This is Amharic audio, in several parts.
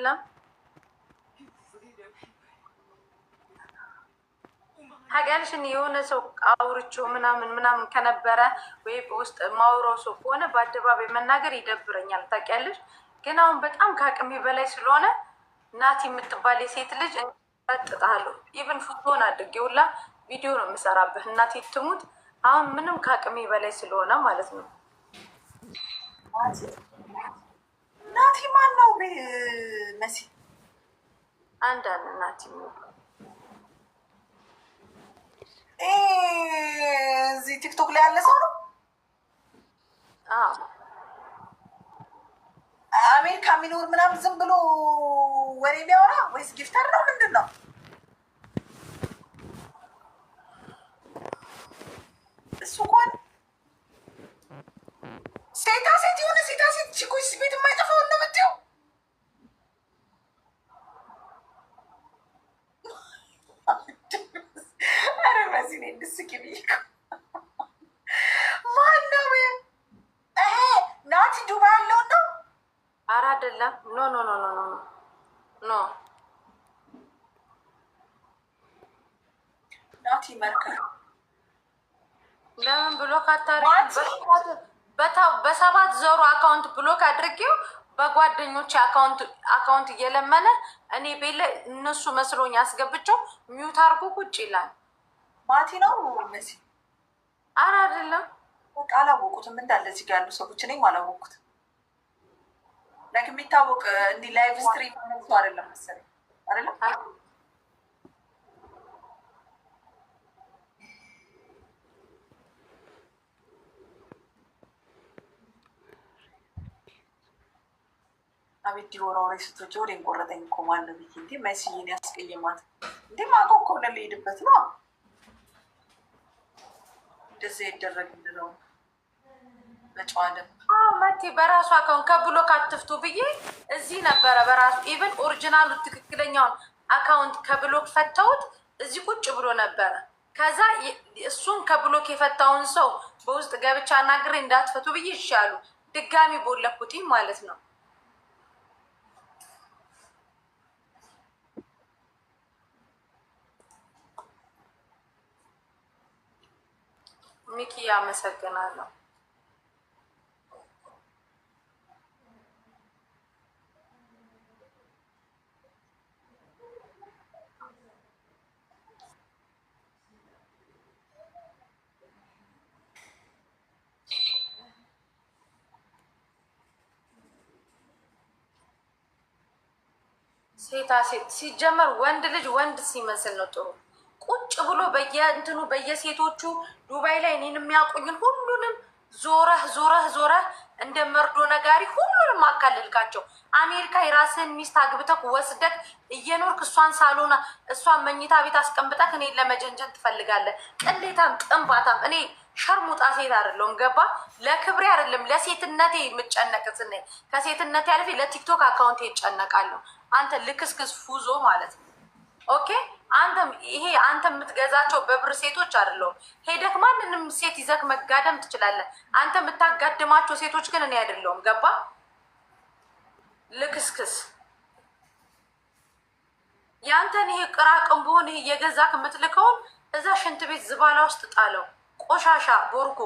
አይደለም። ታውቂያለሽ፣ እኔ የሆነ ሰው አውርቼው ምናምን ምናምን ከነበረ ወይ በውስጥ ማውራው ሰው ከሆነ በአደባባይ መናገር ይደብረኛል። ታውቂያለሽ፣ ግን አሁን በጣም ከአቅሜ በላይ ስለሆነ ናቲ የምትባል የሴት ልጅ ረጥጣለሁ። Even ፎቶን አድርጌ ሁላ ቪዲዮ ነው የምሰራብህ። እናቴ ትሙት፣ አሁን ምንም ከአቅሜ በላይ ስለሆነ ማለት ነው። ናቲ ማን ነው? መሲ አንዳንድ ናቲ እዚህ ቲክቶክ ላይ ያለ ሰው ነው። አሜሪካ የሚኖር ምናምን ዝም ብሎ ወሬ የሚያወራ ወይስ gifter ነው? ምንድን ነው? እሱ እንኳን ሴታ ሴት የሆነ ሴታ ሴት ቺኮች ቤት የማይጠፋውን ነው የምትይው። ኧረ በዚህ እኔ እንድስቂ ብዬሽ እኮ። ማነው ይሄ? ናቲ ዱባይ ያለውን ነው? ኧረ አይደለም። No, no, no, no, no, no. ናቲ መርከብ ለምን block አታደርጊም? በሰባት ዘሩ account block አድርጌው በጓደኞች account እየለመነ እኔ ቤለ እነሱ መስሎኝ አስገብቸው mute አድርጎ ቁጭ ይላል። ማቲ ነው መሲ? ኧረ አይደለም። በቃ አላወቁትም እንዳለ እዚህ ጋር ያሉ ሰዎች እኔም አላወቁትም። Like የሚታወቅ እንዲህ live stream ሰው አይደለም መሰለኝ፣ አይደለም። አቤት ዲቦራ ወሬ ስትወጪ ወሬን ቆረጠኝ እኮ። ማነው ብዬ እንዴ መስዬን ያስቀየማት እንዴ? ማውቀው ከሆነ ልሄድበት ነው። እንደዚያ ይደረግ ምንለው በጨዋ ደንብ። መቲ በራሱ account ከ block አትፍቱ ብዬ እዚህ ነበረ። በራሱ even original ኡ ትክክለኛውን account ከ block ፈተውት እዚህ ቁጭ ብሎ ነበረ። ከዛ እሱን ከ block የፈታውን ሰው በውስጥ ገብቻ አናግሬ እንዳትፈቱ ብዬ ይሻሉ ድጋሚ ቦለኩትኝ ማለት ነው። ሚኪ አመሰግናለሁ። ሴታ ሴት ሲጀመር ወንድ ልጅ ወንድ ሲመስል ነው ጥሩ። ቁጭ ብሎ በየእንትኑ በየሴቶቹ ዱባይ ላይ እኔን የሚያውቁኝን ሁሉንም ዞረህ ዞረህ ዞረህ እንደ መርዶ ነጋሪ ሁሉንም አካልልካቸው። አሜሪካ የራስህን ሚስት አግብተህ ወስደህ እየኖርክ እሷን ሳሎና እሷን መኝታ ቤት አስቀምጠህ እኔን ለመጀንጀን ትፈልጋለህ። ቅሌታም ጥንባታም። እኔ ሸርሙጣ ሴት አይደለሁም። ገባ? ለክብሬ አይደለም ለሴትነቴ የምጨነቅ ስነ ከሴትነቴ አልፌ ለቲክቶክ account ኤ እጨነቃለሁ። አንተ ልክስክስ ፉዞ ማለት ነው። Okay፣ አንተም ይሄ አንተ የምትገዛቸው በብር ሴቶች አይደለሁም። ሄደክ ማንንም ሴት ይዘክ መጋደም ትችላለህ። አንተ የምታጋድማቸው ሴቶች ግን እኔ አይደለሁም። ገባ? ልክስክስ ያንተን ይሄ ቅራቅንቦን ይሄ እየገዛክ የምትልከውን እዛ ሽንት ቤት ዝባላ ውስጥ ጣለው። ቆሻሻ ቦርኮ።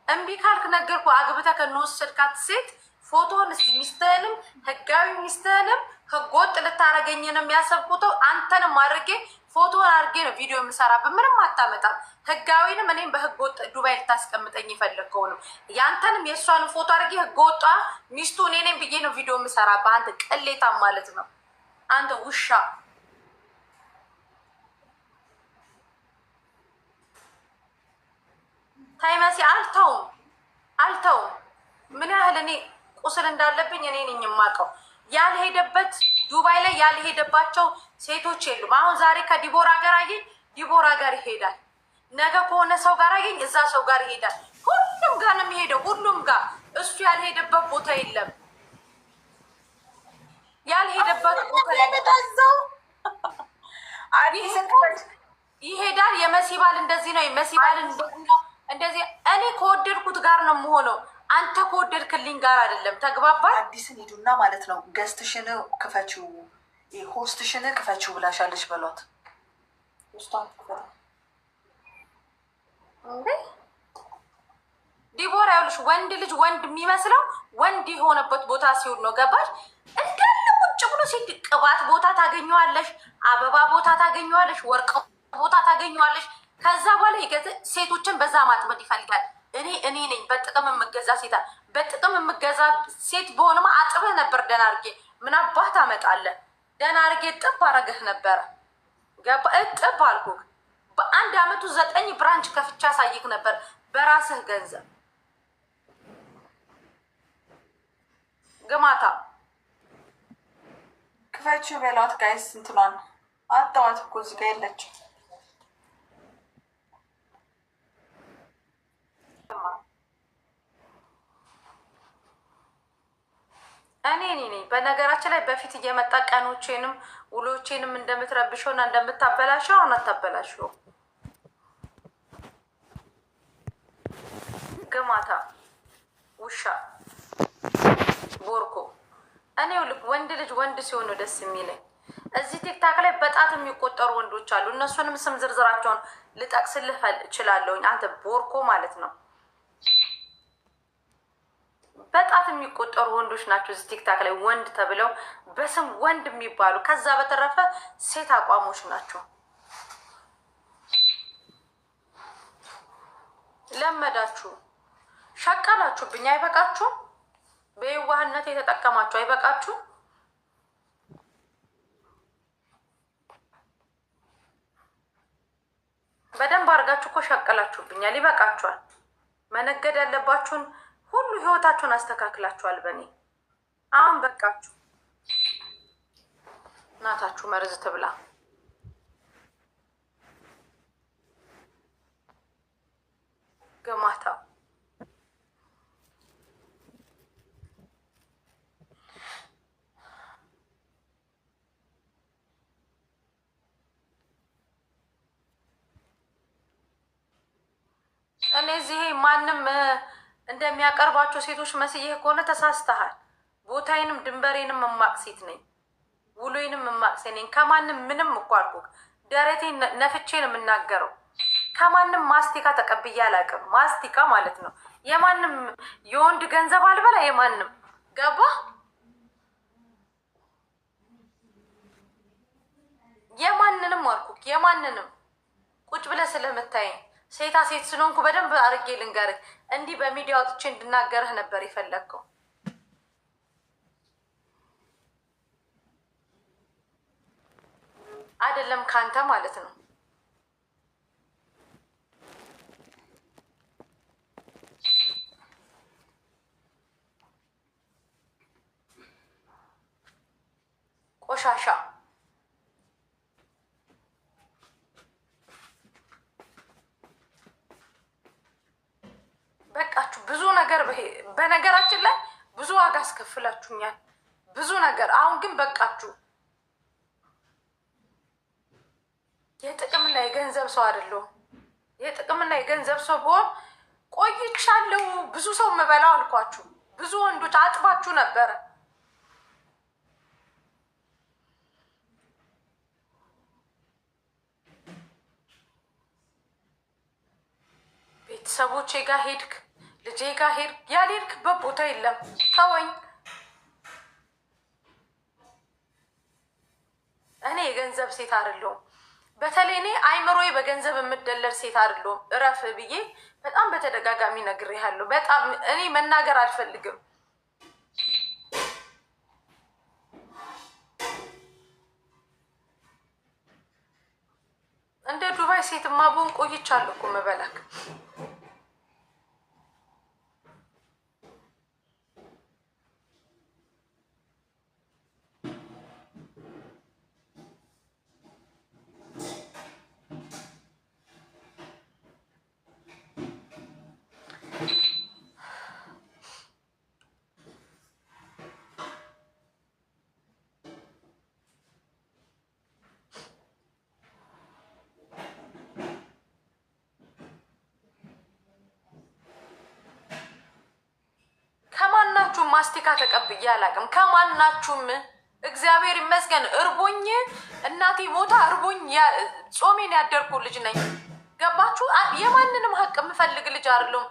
እምቢ ካልክ ነገርኩህ። አግብተህ ከነወሰድካት ሴት ፎቶን እስኪ ሚስትህንም ህጋዊ ሚስትህንም ህገወጥ ልታረገኝንም ያሰብኩት አንተንም አድርጌ ፎቶን አድርጌ ነው ቪዲዮ የምሰራበት። ምንም አታመጣም። ህጋዊንም እኔም በህገወጥ ዱባይ ልታስቀምጠኝ የፈለግከውንም ያንተንም የእሷንም ፎቶ አድርጌ ህገወጧ ሚስቱ እኔ ነኝ ብዬ ነው ቪዲዮ የምሰራበት። አንተ ቅሌታም ማለት ነው። አንተ ውሻ። ታይመሲ አልተውም፣ አልተውም። ምን ያህል እኔ ቁስል እንዳለብኝ እኔ ነኝ የማውቀው። ያልሄደበት ዱባይ ላይ ያልሄደባቸው ሴቶች የሉም። አሁን ዛሬ ከዲቦራ ጋር አየኝ፣ ዲቦራ ጋር ይሄዳል። ነገ ከሆነ ሰው ጋር አየኝ፣ እዛ ሰው ጋር ይሄዳል። ሁሉም ጋር ነው የሚሄደው፣ ሁሉም ጋር እሱ ያልሄደበት ቦታ የለም። ያልሄደበት ቦታ የለም። ይሄዳል። የመሲ ባል እንደዚህ ነው፣ የመሲ ባል እንደዚህ ነው፣ እንደዚህ። እኔ ከወደድኩት ጋር ነው የምሆነው። አንተ ከወደድክልኝ ጋር አይደለም። ተግባባል። አዲስን ሂዱና ማለት ነው guest ሽን ክፈችው፣ host ሽን ክፈችው ብላሻለች በሏት። ውስጧን ክፈተው። እንዴ ዲቦራ ያሉሽ ወንድ ልጅ ወንድ የሚመስለው ወንድ የሆነበት ቦታ ሲሆን ነው። ገባሽ? እንዳለ ቁጭ ብሎ ሲል ቅባት ቦታ ታገኘዋለሽ፣ አበባ ቦታ ታገኘዋለሽ፣ ወርቅ ቦታ ታገኘዋለሽ። ከዛ በኋላ ሴቶችን በዛ ማጥመድ ይፈልጋል። እኔ ነኝ በጥቅም የምገዛ ሴት፣ በጥቅም የምገዛ ሴት በሆንማ አጥብህ ነበር ደህና አድርጌ። ምን አባህ ታመጣለህ? ደህና አድርጌ ጥብ አረግህ ነበረ። ገባ? እጥብ አልኩህ። በአንድ አመቱ 9 branch ከፍቻ አሳይክ ነበር በራስህ ገንዘብ። ግማታ ክፈችው በሏት guys። እንትኗን አጣዋት እኮ እዚህ ጋ የለችም። እኔ ነኝ። በነገራችን ላይ በፊት እየመጣ ቀኖቼንም ውሎቼንም እንደምትረብሸው እና እንደምታበላሸው አሁን አታበላሸው። ግማታ ውሻ ቦርኮ። እኔ ልክ ወንድ ልጅ ወንድ ሲሆን ነው ደስ የሚለኝ። እዚህ ቲክታክ ላይ በጣት የሚቆጠሩ ወንዶች አሉ። እነሱንም ስም ዝርዝራቸውን ልጠቅስልህ እችላለሁኝ። አንተ ቦርኮ ማለት ነው። በጣት የሚቆጠሩ ወንዶች ናቸው እዚህ ቲክታክ ላይ ወንድ ተብለው በስም ወንድ የሚባሉ። ከዛ በተረፈ ሴት አቋሞች ናቸው። ለመዳችሁ፣ ሸቀላችሁብኝ። አይበቃችሁም? በየዋህነት የተጠቀማችሁ አይበቃችሁም? በደንብ አድርጋችሁ እኮ ሸቀላችሁብኛል። ይበቃችኋል። መነገድ ያለባችሁን ሁሉ ህይወታችሁን አስተካክላችኋል። በእኔ አሁን በቃችሁ። እናታችሁ መርዝ ትብላ። ግማታ እኔ እዚህ ማንም እንደሚያቀርባቸው ሴቶች መስዬህ ከሆነ ተሳስተሃል። ቦታዬንም ድንበሬንም እማቅ ሴት ነኝ። ውሎዬንም እማቅ ሴት ነኝ። ከማንም ምንም እኮ አልኩህ። ደረቴን ነፍቼ ነው የምናገረው። ከማንም ማስቲካ ተቀብዬ አላውቅም። ማስቲካ ማለት ነው። የማንም የወንድ ገንዘብ አልበላ። የማንም ገባ የማንንም አልኩህ። የማንንም ቁጭ ብለህ ስለምታየኝ ሴታ ሴት ስለሆንኩ በደንብ አድርጌ ልንገርህ። እንዲህ በሚዲያ ወጥቼ እንድናገርህ ነበር የፈለግከው። አይደለም ካንተ ማለት ነው። ቆሻሻ በቃችሁ። ብዙ ነገር በነገራችን ላይ ብዙ ዋጋ አስከፍላችሁኛል፣ ብዙ ነገር። አሁን ግን በቃችሁ። የጥቅምና የገንዘብ ሰው አይደለሁም። የጥቅምና የገንዘብ ሰው ብሆን ቆይቻለሁ። ብዙ ሰው የምበላው አልኳችሁ። ብዙ ወንዶች አጥባችሁ ነበረ። ቤተሰቦቼ ጋር ሄድክ፣ ልጄ ጋር ሄድክ፣ ያልሄድክበት ቦታ የለም። ተወኝ። እኔ የገንዘብ ሴት አይደለሁም። በተለይ እኔ አይምሮዬ በገንዘብ የምደለል ሴት አይደለሁም። እረፍ ብዬ በጣም በተደጋጋሚ ነግሬሃለሁ። በጣም እኔ መናገር አልፈልግም። እንደ ዱባይ ሴትማ ብሆን ቆይቻለሁ እኮ መበላክ። ማስቲካ ተቀብዬ አላውቅም ከማናችሁም። እግዚአብሔር ይመስገን እርቦኝ፣ እናቴ ሞታ እርቦኝ ጾሜን ያደርኩ ልጅ ነኝ። ገባችሁ? የማንንም ሀቅ የምፈልግ ልጅ አይደለሁም።